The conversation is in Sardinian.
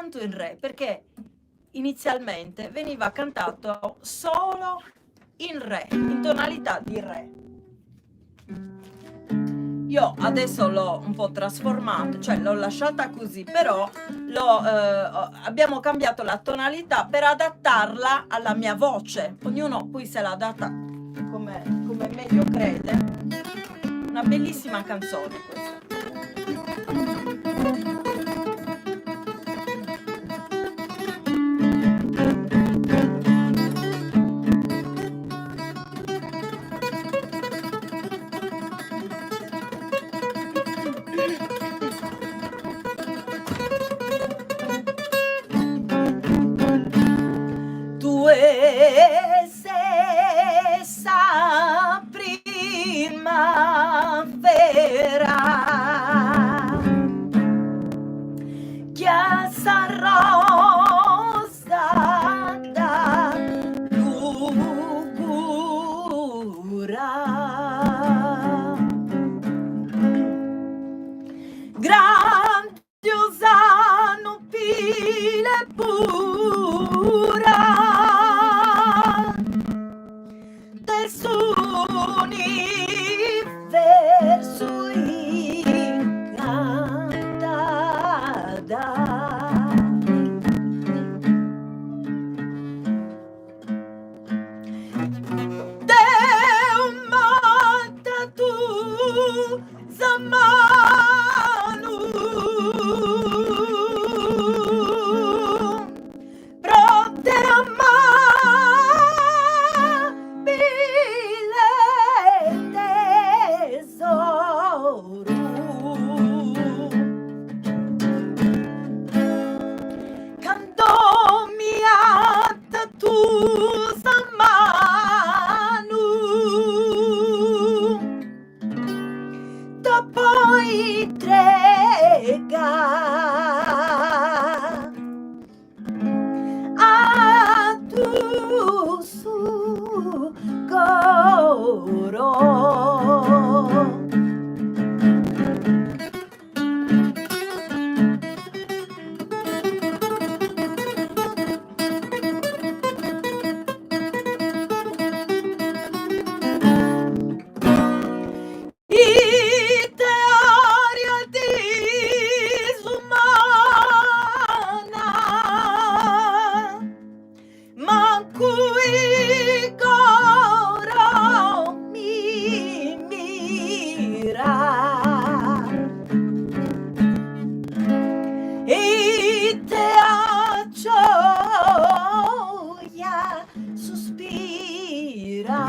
soltanto in re, perché inizialmente veniva cantato solo in re, in tonalità di re. Io adesso l'ho un po' trasformata, cioè l'ho lasciata così, però l'ho, eh, abbiamo cambiato la tonalità per adattarla alla mia voce. Ognuno poi se la adatta come, come meglio crede. Una bellissima canzone questa. Tue ses sa primavera Che a sa rosa dat lugura. Grandiosa nobile pura De s'universu incantada. Deu m'at dadu sa manu Pro dare amabile tesoru. Cando mi at dadu sa manu T'apo intregadu. A su coro. Ite aria disumana, mancu in coro mi mira. Ite a gioia suspira.